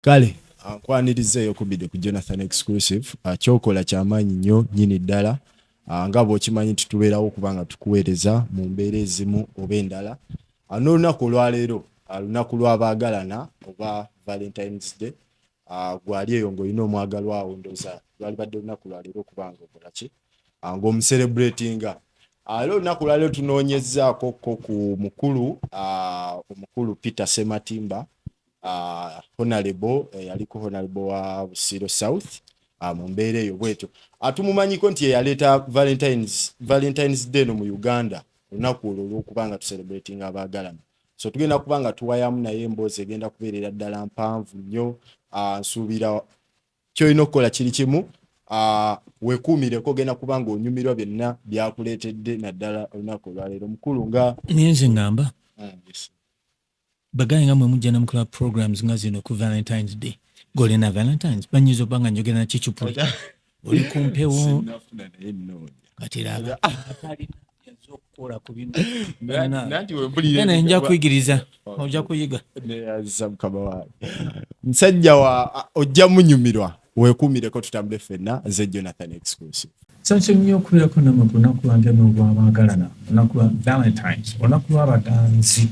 Kale nkwaniriza eyo kubide ku Jonathan Exclusive. Kyokola kyamaanyi nnyo nnyini ddala, nga bw'okimanyi nti tubeerawo okuba nga tukuweereza mu mbeera ezimu oba endala. N'olunaku olwaleero, lunaku lw'abaagalana oba Valentines Day. Gwali eyo ng'olina omwagalwawo, ndowooza lwalibadde olunaku lwaleero okuba nga okola ki, ng'omucelebratinga. Era olunaku lwaleero tunoonyezzaako ko ku mukulu, omukulu Peter Sematimba, honorable, yaliko honorable wa Busiro South, mu mbeera eyo bwetyo. Tumumanyiko nti yeyaleeta Valentines Day no mu Uganda, olunaku olwo olw'okuba nga tucelebratinga abaagalana. So tugenda kuba nga tuwayamu naye emboozi egenda kubeerera ddala mpanvu nnyo. Nsuubira kyolina okukola kiri kimu, weekuumireko, ogenda kuba nga onyumirwa byonna byakuleetedde, naddala olunaku olwaleero, omukulu nga Naye nze ŋŋamba, Yes. Bagaye nga mwe mujja nemukola programs nga zino ku Valentines Day, golina Valentines banyinza okuba nga njogera nakicupuli oli ku mpewo. Sinnafuna, naye nnoonya. Kati raba atalina yaza okukola ku bino. Nanti wempulira. Naye nja kuyigiriza, ojja kuyiga. Neyaza mukama wange, musajja wa ojja munyumirwa. Weekuumireko, tutambule ffenna. Nze Jonathan Exclusive. Nsanyuse nnyo okubeerako nammwe ku lunaku lwange n'olw'abaagalana, olunaku lwa Valentines, olunaku lw'abaganzi.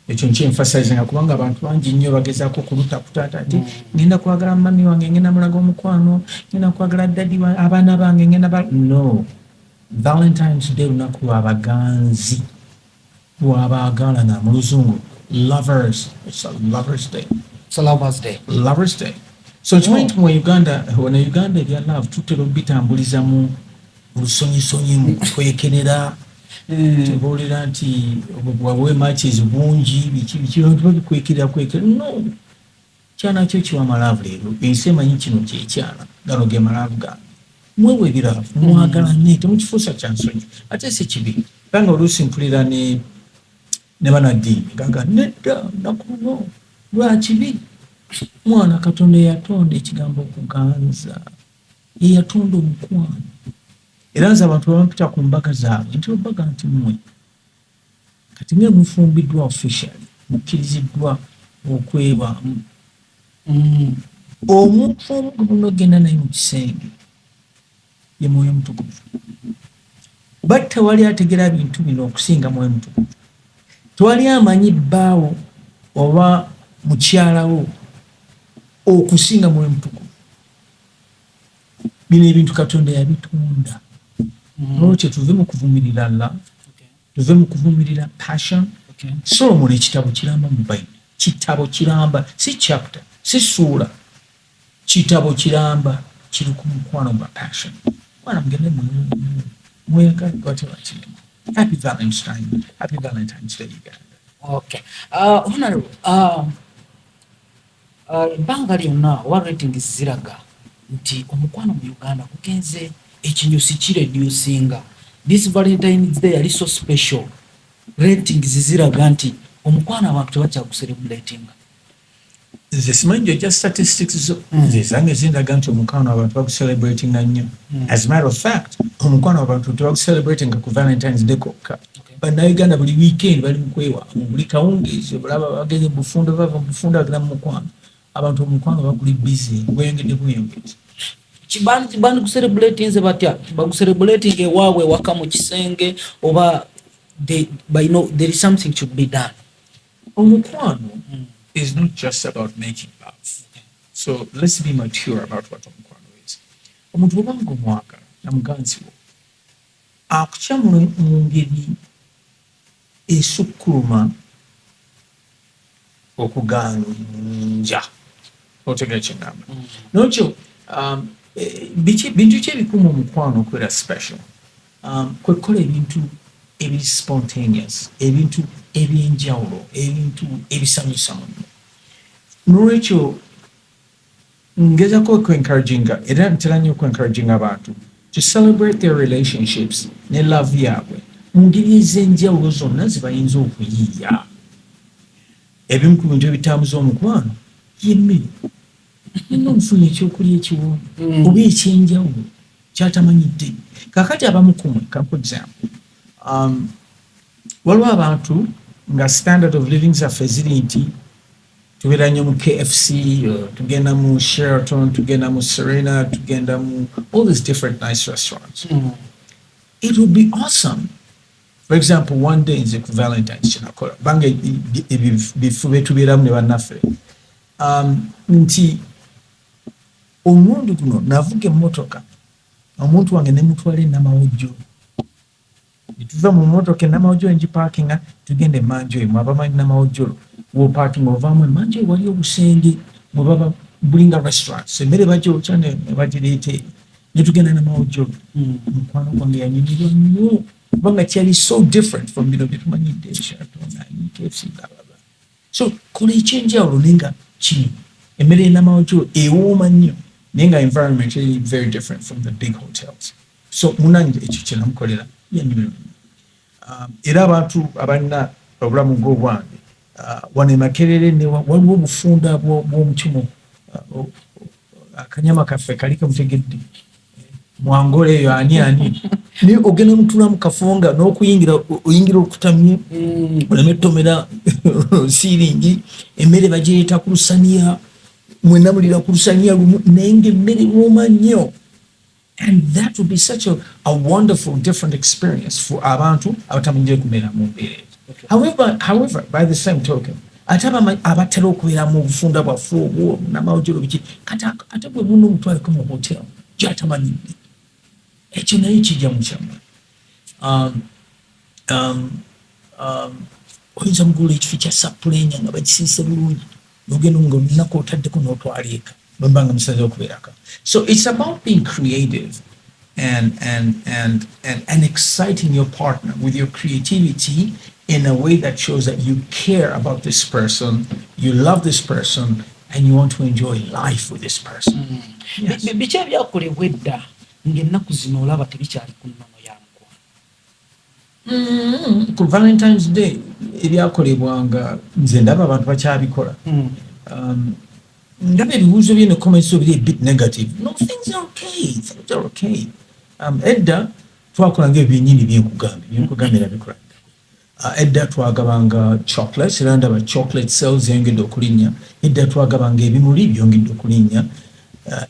Ekyo nkyemphasizinga kubanga abantu bangi nnyo bagezaako okulutakuta nti ngenda kwagala mummy wange, ngenda mulaga omukwano, ngenda kwagala daddy, abaana bange ngenda ba. No, Valentines Day lunaku lw'abaganzi, lw'abaagalana, mu Luzungu lovers. It's a lovers day. It's a lovers day. Lovers Day. So nkimanyi nti mu Uganda, wano Uganda, ebya love tutera obitambuliza mu lusonyisonyi, mu kukwekerera. Tebuulira nti wabwe matches bungi, biki biki, abantu babikwekerera kwekera. No, kyana kyo kiwa malove leero, ensi emanyi kino kyekyana, gano ge malove gange. Mwewa ebirove, mwagalane, temukifuusa kyansonyi, ate si kibi. Kubanga oluusi mpulira ne banaddiini gaga nedda nakuno lwakibi. Mwana, Katonda eyatonda ekigambo okuganza, yeyatonda omukwano. Era nze abantu babampita ku mbaga zaabwe nti obaga nti mmwe kati mwe mufumbiddwa officially, mukkiriziddwa okwebaamu. Omuntu omu gwe mulina okugenda naye mu kisenge ye Mwoyo Mutukuvu. But tewali ategera bintu bino okusinga Mwoyo Mutukuvu. Tewali amanyi bbaawo oba mukyalawo okusinga Mwoyo Mutukuvu. Bino ebintu Katonda yabitonda. Nolwekyo tuve mu kuvumirira love, tuve mu kuvumirira passion. Solomon, ekitabo kiramba mu Bayibuli, kitabo kiramba, si chapter, si ssuula, kitabo kiramba kiri ku mukwano gwa passion. Mwana, mugende mweyagale, lwatebakirema. Happy Valentine, happy Valentine's Day, Uganda. Okay. Honorable, ebbanga lyonna oba ratings ziraga nti omukwano mu Uganda gugenze ekinyusi kireducinga. This Valentine's Day yali so special. Ratings ziraga nti omukwano abantu tebakyagucelebratinga. Nze simanyi gyojja statistics zo. Nze zange zindaga nti omukwano abantu bagucelebratinga nnyo. As a matter of fact, omukwano abantu tebagucelebratinga ku Valentines Day kokka. Bannayuganda buli weekend bali mukwewaamu, buli kawungeezi olaba bagenze mu bufundo, bava mu bufundo bagenda mu mukwano. Abantu omukwano baguli busy, gweyongedde bweyongezi. Bandigucelebratinze batya? Bagucelebrating ewaabwe ewaka mu kisenge oba there is something should be done? Omukwano is not just about making love. So let's be mature about what omukwano is. Omuntu bw'obanga omwagala na muganzi wo, akutya mu ngeri esukkuluma okuganja. Otegera kyeŋŋamba? Nokyo bintu ki ebikuuma omukwano okubeera special? Kwe kukola ebintu ebiri spontaneous, ebintu ebyenjawulo, ebintu ebisanyusa muno. Nolwekyo ngezako okwencouraginga, era ntera nnyo okwencouraginga abantu to celebrate their relationships ne love yaabwe mu ngeri ez'enjawulo zonna ze bayinza okuyiiya. Ebimu ku bintu ebitambuza omukwano yemmere. Nina omufuna ekyokulya ekiwoomu oba ekyenjawulo kyatamanyidde. Kakati abamu kumwe, kanku example, waliwo abantu nga standard of living zaffe ziri nti Tubeera nnyo mu KFC, tugenda mu Sheraton, tugenda mu Serena, tugenda mu all these different nice restaurants. It would be awesome, for example, one day nze ku Valentines kyenakola banga ebifo byetubeeramu ne bannaffe, nti omulundi guno navuga emmotoka omuntu wange nemutwala enamawojjo, netuva mu mmotoka enamawojjo ngiparkinga, tugenda emanju eyo. Abamanyi Namawojjolo, woparkinga ovaamu emanju eyo wali obusenge mwebaba bulinga restaurants, emmere bagyokya ne bagireeta eri. Netugenda Namawojjolo. Mukwano gwange yanyumirwa nnyo kubanga kyali so different from bino byetumanyidde, Sheraton, KFC, blah, blah, blah. So kola ekyenjawulo naye nga kino emmere y'enamawojjolo ewooma nnyo naye nga environment eri very different from the big hotels. So munange ekyo kyenamukolera yanyumirwa nnyo. Era abantu abalina obulamu ng'obwange, wano e Makerere ne waliwo obufunda bw'omukimu, akanyama kaffe kali kamutegedde mwangole eyo ani ani, naye ogenda mutulamu kafunga n'okuyingira oyingira okutamye oleme tomera siiringi. Emmere bagireeta ku lusaniya, mwenna mulira ku lusaniya lumu naye nga emmere wooma nnyo. And that would be such a wonderful different experience for abantu abatamanyire kubeera mu mbeera ezo. However, by the same token, ate abatera okubeera mu bufunda bwaffe obwo namawojero biki, kati ate bwe muno omutwaleko mu hotel gyatamanyidde, ekyo naye kijja mukyamu. Oyinza mugula ekifo kya sapulenya nga bakisiise bulungi, nogenda nga olunaku otaddeko n'otwala eka bwemba nga musaze okubeerako. So it's about being creative and exciting your partner with your creativity in a way that shows that you care about this person, you love this person, and you want to enjoy life with this person. Yes. Biki ebyakolebwa edda ng'ennaku zino olaba tebikyali ku nnono ya mukwano? Ku Valentines Day ebyakolebwanga nze ndaba abantu bakyabikola. Ndaba ebibuuzo bye ne comments biri a bit negative. No, things are okay, things are okay. Edda twakolanga ebyo byennyini byenkugambye nabikola. Edda twagabanga chocolates, era ndaba chocolate sales yongedde okulinnya. Edda twagabanga ebimuli, byongedde okulinnya.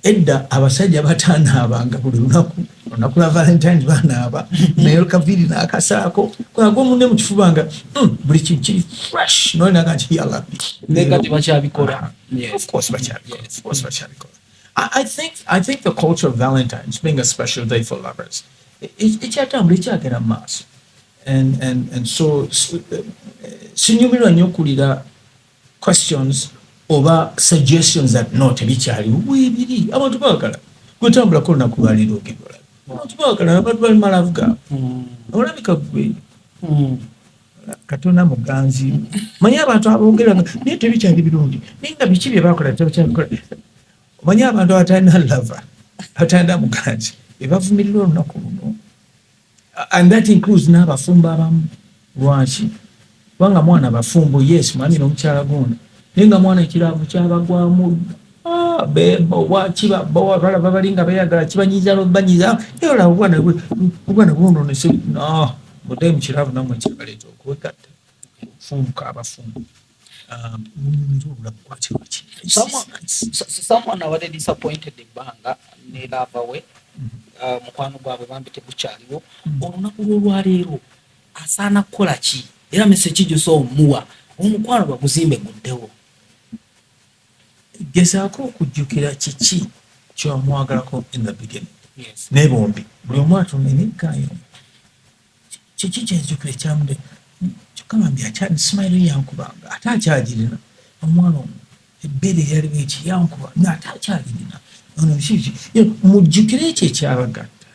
Edda abasajja batanaabanga buli lunaku, olunaku lwa Valentines banaaba naye kaviiri n'akasaako kwaga omunne mu kifuba nga buli kintu kiri fresh, nolinaga nti yalabi. Naye kati bakyabikola? Yes. Of course bakyabikola. Of course bakyabikola. I think the culture of Valentine's being a special day for lovers ekyatambula ekyagenda mu maaso and so sinyumirwa nnyo okulira questions oba suggestions that no, tebikyaliwo. Weebiri, abantu baagala gwetambulako olunaku lwaleero ogenda olabe abantu baagala, abantu bali malavu gaabwe. Olabika gwe Katonda muganzi manyi abantu aboogera nga naye tebikyali birungi, naye nga biki bye bakola tebakyabikola. Omanyi abantu abatalina lover, abatalina muganzi bebavumirira olunaku luno, and that includes n'abafumbo abamu. Lwaki? Kubanga mwana abafumbo, yes, mwami n'omukyala gonda, naye nga mwana ekiraavu kyabagwamu. Ah, kiba balaba bali nga beeyagala, kibanyiza banyiza, naye olaba obwana bwononese. No mudde mu kiraavu nammwe kyabaleeta okwegatta fumbuka abafumbo, munyumirwe obulamu kwaki lwaki. Someone abadde disappointed ebbanga ne lover we, mukwano gwabwe bambi tegukyaliwo. Olunaku lw'olwaleero asaana kukola ki era message gyosobola omuwa omukwano baguzimbe guddewo? Gezaako okujjukira kiki kyewamwagalako in the beginning. Naye bombi buli omu atunde neggayo kiki kyenzijukira ekyamude kyokka bambi smile yankubanga ate akyagirina omwana ono, ebbeere eryaliwo eki yankuba ate akyalirina ono kiki. Mujjukire ekyo ekyabagatta,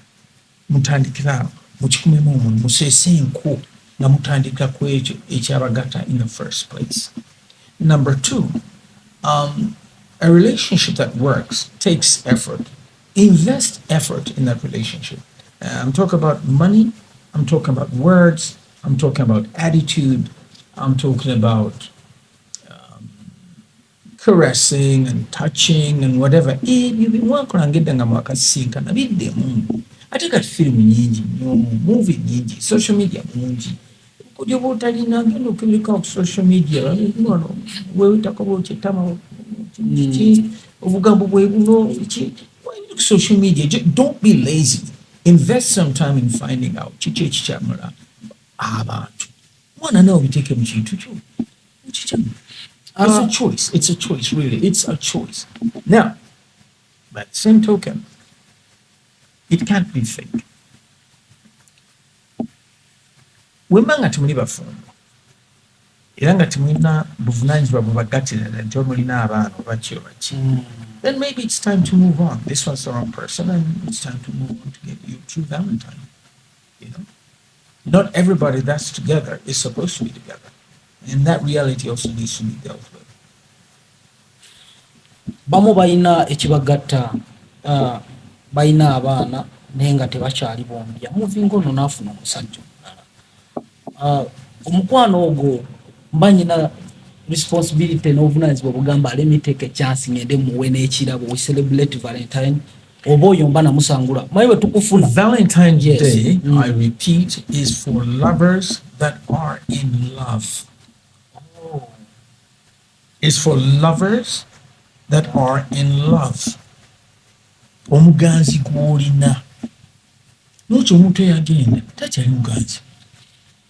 mutandikire awo, mukikumemu omuliro, museese enku nga mutandika ku ekyo ekyabagatta in the first place. Number two, a relationship that works takes effort. Invest effort in that relationship. I'm talking about money, I'm talking about words, I'm talking about attitude, I'm talking about caressing and touching and whatever. Ebyo bye mwakolanga edda nga mwakasisinkana biddemu. Ate kati firimu nyingi nnyo, movie nyingi, social media mungi. Obukodyo bwotalina, genda okebeka ku social media wano, wewetako bwokyetama ki, obugambo bwe buno ki ku social media. Don't be lazy, invest some time in finding out kiki ekikyamula abantu. Mwana, nawe obiteeke mu kintu kyo okikyamu. It's a choice. It's a choice, really. It's a choice. Now, by the same token, it can't be fake. Wemba nga temuli bafumbo era nga temulina buvunaanyizibwa bubagattira nti mulina abaana oba ki oba ki, then maybe it's time to move on. This one's the wrong person and it's time to move on to get you true Valentine. Not everybody that's together is supposed to be together, and that reality also needs to be dealt with. Bamu balina ekibagatta, balina abaana naye nga tebakyali bombi. Amuvinga ono n'afuna omusajja omulala. Omukwano ogwo mba nyina responsibility n'obuvunanyizibwa bugamba, let me take a chance, ngende muwe n'ekirabo, we celebrate Valentine, oba oyo mba namusangula manyi bwe tukufuna. Valentine's Day, I repeat, is for lovers that are in love. Is for lovers that are in love. Omuganzi gw'olina nokyo, omuntu eyagenda takyali muganzi,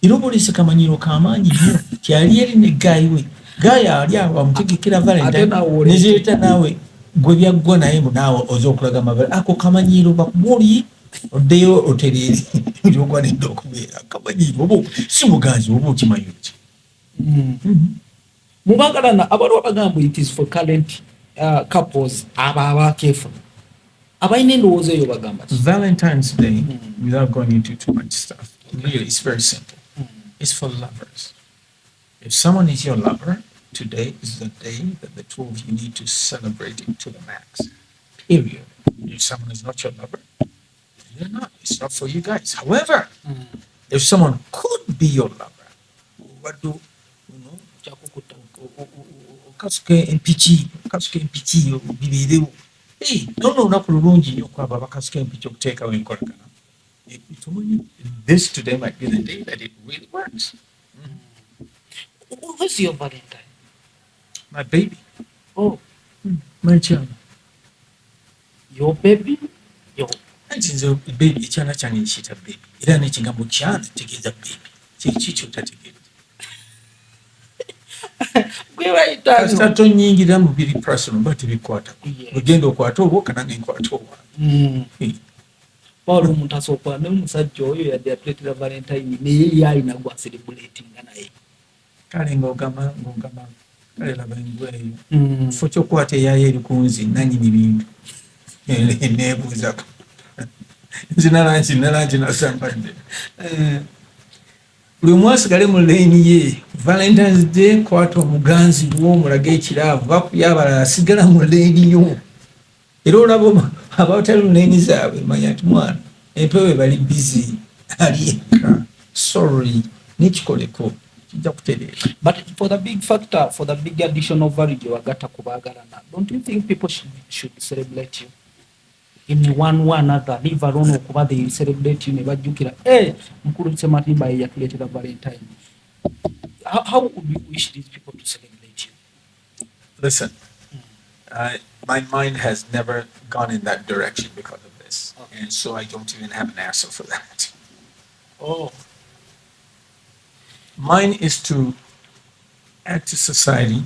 era oba oleese kamanyiro kamaanyi nnyo kyali eri ne guy we, guy ali awo amutegekera Ate Valentine naawe oleese. Nezireeta naawe gwe byaggwa naye mbu naawe oza okulaga amabala ako kamanyiro bakubuli oddeyo otereere gyogwanidde okubeera kamanyiro oba si muganzi oba okimanyi oti. Mubagalana abaliwo bagamba it is for current couples, abo abakeefuna abalina endowooza eyo bagamba ki? Valentine's Day, without going into too much stuff, really, it's very simple. It's for lovers. If someone is your lover, today is the day that the two of you need to celebrate it to the max. Period. If someone is not your lover, they're not. It's not for you guys. However, if someone could be your lover, what do you know? Kyakukutta. Okasuka empiki bibeerewo. Hey, nono olunaku lulungi nnyo okwabo abakasuka empiki okuteekawo enkolagana. Tomanyi, this today might be the day that it really works. Who's your Valentine? My baby. Oh. My child. Your baby, your Anti nze baby, ekyana kyange nkiyita baby, era n'ekigambo kyana kitegeeza baby. Kiki kyotategeeza? Gwe bayita Kasita tonyingira mu biri personal ba tebikwatako. Ogenda okwate obwo, nange nkwate obwange. Hey. Pawulo omuntu asooka n'omusajja oyo yadde yatuleetera Valentine naye ye alina gwa celebratinga naye. Kale ng'ogamba kale laba embwa eyo, kifo ky'okukwata eyayo eri ku nze nanyini bintu neebuuzako nze nalanki nasambadde. Buli omu asigale mu lane ye. Valentines Day, kwata omuganzi wo omulage ekiraavu bakubya abalala, sigala mu lane yo. Era olaba abatali mu lane zaabwe, manya nti mwana empewo ebali busy ali eka, sorry, nekikoleko kijja kutereera. But for the big factor, for the big additional value gye wagatta ku baagalana, don't you think people should celebrate you in one way another, leave alone okuba they celebrate you ne bajjukira, hey, mukulu Sematimba ye yatuleetera Valentine? How would you wish these people to celebrate you? Listen, my mind has never gone in that direction because of this. And so I don't even have an answer for that. Oh. Mine is to add to society,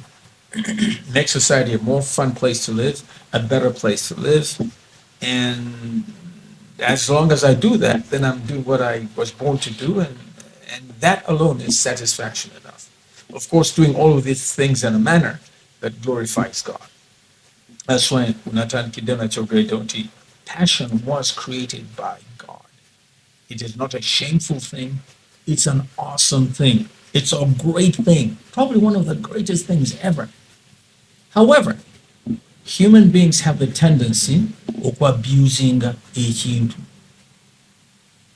make society a more fun place to live, a better place to live. And as long as I do that, then I'm doing what I was born to do. And that alone is satisfaction enough. Of course, doing all of these things in a manner that glorifies God. That's why Nathan Kidena Chogre passion was created by God. It is not a shameful thing. It's an awesome thing. It's a great thing. Probably one of the greatest things ever. However, human beings have the tendency okuabusinga ekintu.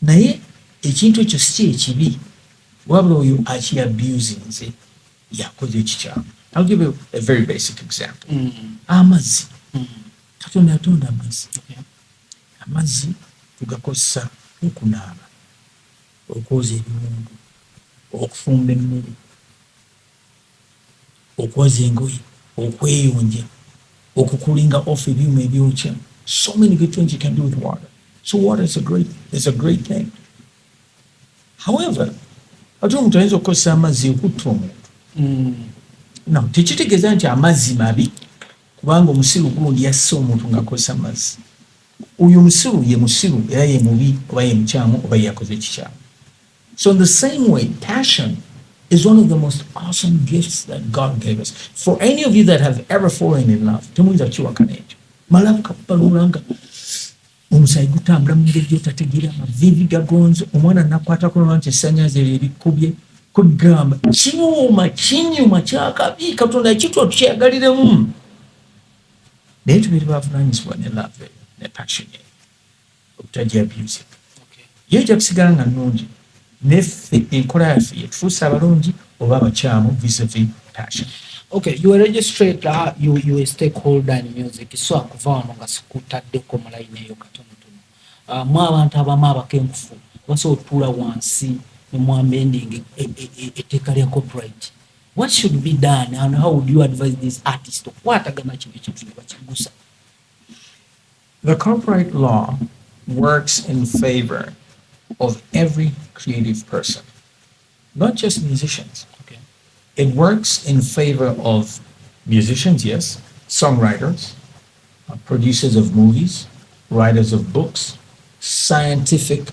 Naye ekintu ekyo si ekibi, wabula oyo akiabusinze yakoze ekikyamu. I'll give you a very basic example. Amazzi. Katonda yatonda amazzi. Amazzi tugakozesa okunaaba, okwoza ebiwundu. Okufumba emmere, okwoza engoye, okweyonja, okucoolinga off ebyuma ebyokya. So many good things you can do with water. So water is a great thing. However, ate omuntu ayinza okukozesa amazzi okutta omuntu. No, tekitegeeza nti amazzi mabi, kubanga omusiru gundi yasse omuntu ng'akozesa amazzi. Oyo omusiru ye musiru, era ye mubi, oba ye mukyamu, oba ye yakoze ekikyamu. So in the same way, passion is one of the most awesome gifts that God gave us. For any of you that have ever fallen in love, temuyinza kiwakana ekyo. Malove kakubalula nga omusaayi gutambula mu ngeri gyotategeera, amaviivi gagonze, omwana nakwatako nolwa nti essanyazi eryo erikubye, kugamba kiwooma, kinyuma, kyakabi. Katonda ekitwa tukyagaliremu, naye tubeere bavunanyizibwa ne love eyo ne passion eyo, obutagi abusing. Yo ejja kusigala nga nnungi, neffe enkola yaffe yetufuusa abalungi oba abakyamu vis-a-vis passion. Okay, you are registrator, you a stakeholder in music. So akuva wano nga sikutaddeko mu line eyo katonotono. Mu abantu abamu abakenkufu basobola otuula wansi ne mu amending etteeka lya copyright. What should be done and how would you advise these artists okukwatagana kino ekintu ne bakigusa? The copyright law works in favor of every creative person, not just musicians. It works in favor of musicians, yes, songwriters, producers of movies, writers of books, scientific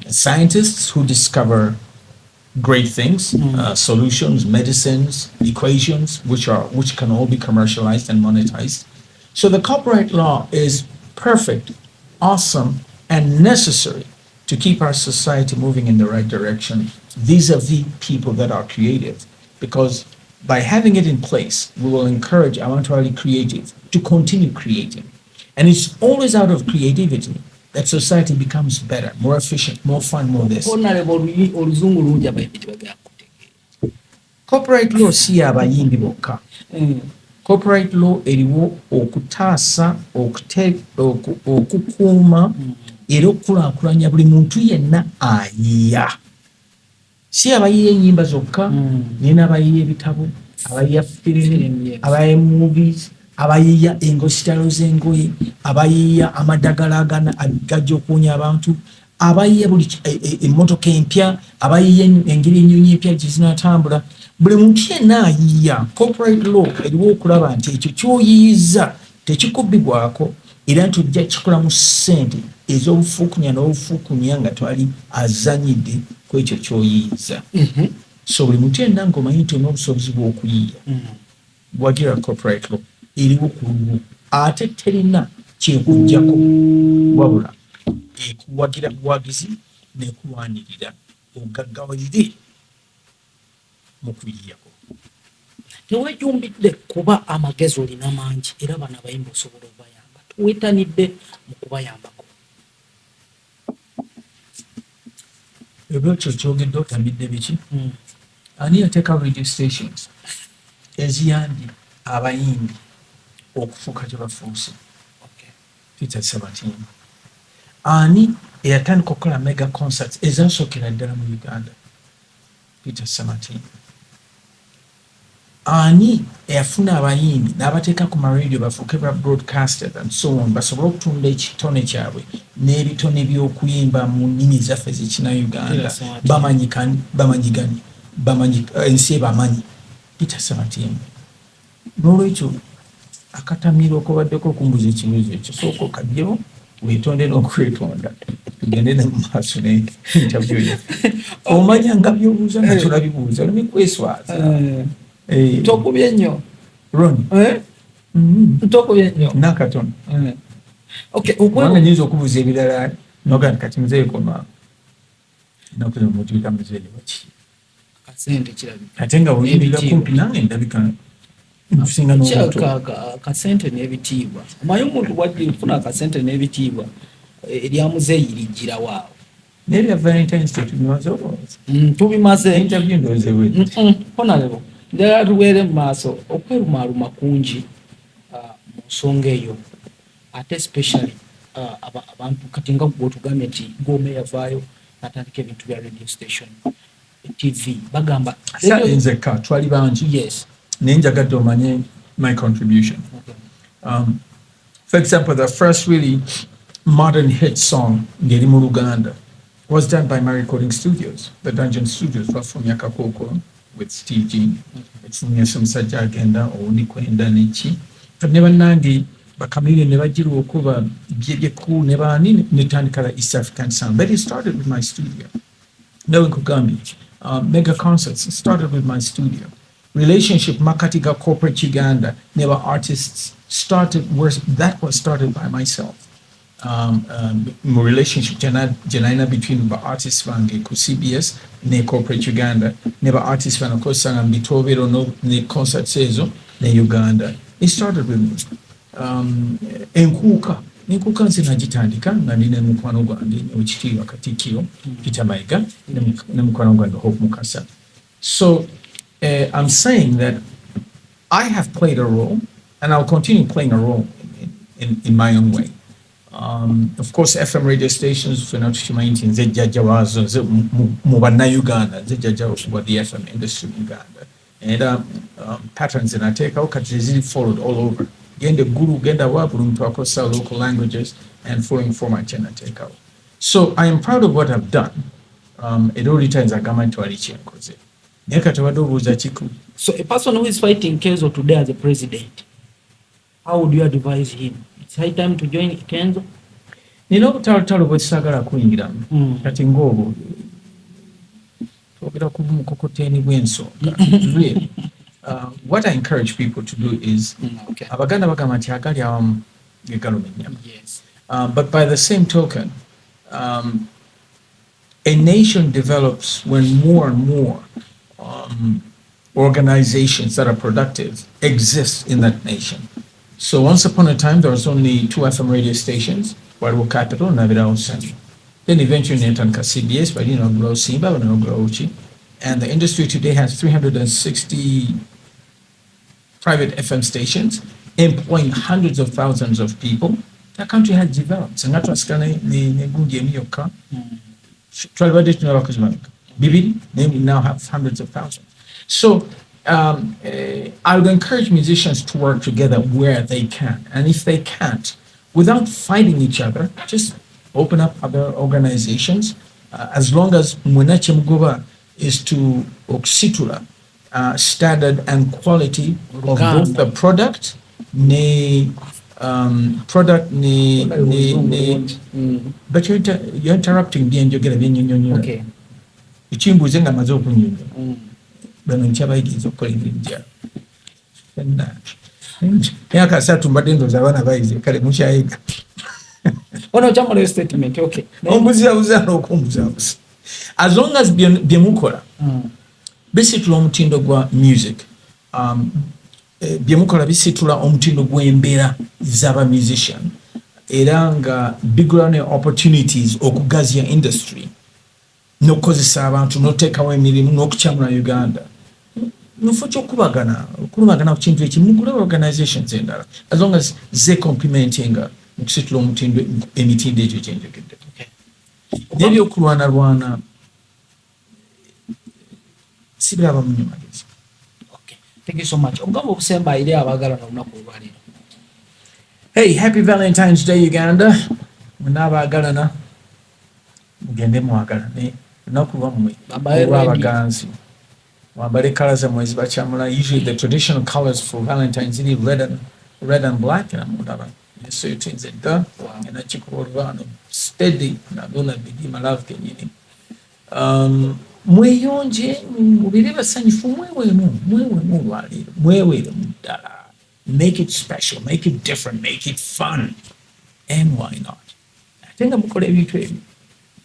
scientists who discover great things, solutions, medicines, equations, which can all be commercialized and monetized. So the copyright law is perfect, awesome, and necessary to keep our society moving in the right direction vis-a-vis people that are creative. Because by having it in place, we will encourage our creative to continue creating. And it's always out of creativity that society becomes better, more efficient, more fun, more this. Honorable, oluzungu lungi, abayimbi tebagala kutegeera. Copyright law si y'abayimbi bokka. Copyright law eriwo okutaasa, okukuuma era okukulaakulanya buli muntu yenna ayiiya, si abayiiya ennyimba zokka, naye n'abayiiya ebitabo, abayiiya firimu, Film, yes. abayiiya movies, abayiiya engositalo z'engoye, abayiiya amadagala agajja okuwonya abantu, abayiiya buli emmotoka empya, abayiiya engeri ennyonyi empya gye zinaatambula. Buli muntu yenna ayiiya, copyright law eriwo okulaba nti ekyo ky'oyiiyiza tekikubbibwako, era nti ojja kikolamu ssente ez'obufuukunya n'obufuukunya nga twali azanyidde ku ekyo ky'oyiiyiza. So buli muntu yenna ng'omanyi nti olina obusobozi bw'okuyiiya, wagira copyright law, eriwo ku lulwo, ate terina kyekujjako, wabula ekuwagira buwagizi nekulwanirira ogaggawalire mu kuyiyako. Tewejumbidde kuba amagezi olina mangi, era bano abayimbi osobola obayamba, tuwetanidde mu kubayambako. Ebyo kyogedde otamidde biki? Ani yateeka radio stations eziyambye abayimbi okufuuka gye bafuuse? Peter Sematimba. Ani eyatandika okukola mega concerts ezasookera ddala mu Uganda? Peter Sematimba. Ani eyafuna abayimbi n'abateeka ku maradio bafuuke ba broadcasters and so on, basobole okutunda ekitone kyabwe n'ebitone by'okuyimba mu nnimi zaffe ezekina Uganda? Bamanyikani, bamanyigani, ensi ebamanyi, Peter Sematimba. N'olwekyo akatamiro okubaddeko okumbuza ekibuuzo ekyo, sooka okaggyemu, weetonde n'okwetonda, tugende ne mu maaso ne interview yaffe. Omanya nga byobuuza nga tolabibuuza, oleme kweswaza. Tokubye nnyo. Ron. Tokubye nnyo. Nakatono. Kubanga nyinza okubuuza ebirala noga nti kati muzeeyi koma, ennaku zino mutuyita muzeeyi waki? Akasente kirabika. Ate nga bweyimirira kumpi nange ndabika nkusinga n'obuto. Akasente n'ebitiibwa, omanyi omuntu bwajja okufuna akasente n'ebitiibwa, erya muzeeyi lijjirawo awo. Naye bya Valentines tetubimaze olowooza? Tubimaze. Interview ndowooza ewedde. Honorable, njagala tubeere mu maaso. Okwerumaaluma kungi mu nsonga eyo, ate especially abantu kati nga gwe otugambye nti Gome yavaayo natandika ebintu bya radio station. TV bagamba. Nzekka, twali bangi. Naye njagadde omanye my contribution. For example, the first really modern hit song ng'eri mu Luganda was done by my recording studios, the Dungeon Studios. Twafulumya Kakooko with Steve Jean, efulumya Omusajja Agenda, Owundi Kwenda, neki. Kati ne bannange bakamilion ne bagira okuba byebyeku ne baani netandika la East African sound, but it started with my studio. Nawe nkugambye, mega concerts started with my studio. Relationship makati ga corporate Uganda ne ba artists started was that was started by myself. Mu relationship gye nalina between ba artists bange ku CBS ne corporate Uganda ne ba artists bano kosanga mu bitobero ne concerts ezo ne Uganda, it started with me. Enkuuka nze nagitandika nga ndi ne mukwano gwange owekitiibwa Katikkiro Peter Mayiga ne mukwano gwange Hope Mukasa. So I'm saying that I have played a role and I'll continue playing a role in my own way. Of course, FM radio stations ffenna tukimanyi nti nze jjajja waazo, nze mu Bannayuganda nze jjajja wa the FM industry in Uganda. Era patterns zenateekawo kati ziri followed all over. Genda eggulu, genda wa, buli muntu akozesa local languages and following format kyenateekawo. So I am proud of what I've done. Era oli tayinza agamba nti wali kyenkoze, naye kati obadde obuuza kiku? So a person who is fighting Kenzo today as a president, how would you advise him? It's high time to join Kenzo? Nina obutalotalo bwe tusaagala kuyingiramu. Kati ng'obwo twogera ku mukokoteni bw'ensonga. Really, what I encourage people to do is, Abaganda bagamba nti agali awamu ge galuma ennyama. But by the same token, a nation develops when more and more organizations that are productive exist in that nation. So once upon a time, there was only two FM radio stations, waliwo Capital n'abeerawo Central. Then eventually netandika CBS, bali nagulawo Simba, banagulawo ki. And the industry today has 360 private FM stations employing hundreds of thousands of people. The country has developed. Singa twasigala ne gundi emu yokka, twalibadde tulina abakozi bameka? Bibiri, naye we now have hundreds of thousands. So I would encourage musicians to work together where they can. And if they can't, without fighting each other, just open up other organizations. As long as mwenna kye mugoba is to okusitula standard and quality of both Luganda. the product ne product ne but you're interrupting byenjogera byennyonyola. Ekimbuuze nga maze okunyonyola. Bano nkyabayigiriza okukola emirimu gyabwe Fenna. Myaka 30 mbadde ndowooza abaana bayize, kale mukyayiga. Ono kyamalayo statement, okay. Ombuzabuza n'okumbuzabuza. As long as bye mukola bisitula omutindo gwa music, bye mukola bisitula omutindo gw'embeera z'aba musician, era nga bigula ne opportunities okugaziya industry n'okukozesa abantu n'oteekawo emirimu n'okukyamula Uganda, mufo kyokubagana okulumagana ku kintu ekimu, mugule organizations endala, as long as zecomplementinga mu kusitula omutindo, emitindo egyo gyenjogedde. N'ebyokulwanalwana sibiraba munyo magezi. Okay. Thank you so much. Obugambo obusemba eri abaagalana olunaku olwaleero. Hey, happy Valentine's Day, Uganda. Mwenna abaagalana mugende mwagalane, lunaku lwammwe Bambaye olw'abaganzi. Mwambale colours zammwe ezibakyamula. Usually the traditional colors for Valentine's ziri red and black, era mundaba nesuuti nze dda ngenda kikuba olubaano steady nagona bidi malove kenyini. Mweyonje, mubeere basanyufu, mweweemu, mweweemu olwaleero, mweweeremu ddala. Make it special, make it different, make it fun, and why not? Ate nga mukola ebintu ebyo,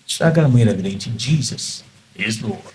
saagala mwerabire nti Jesus is Lord.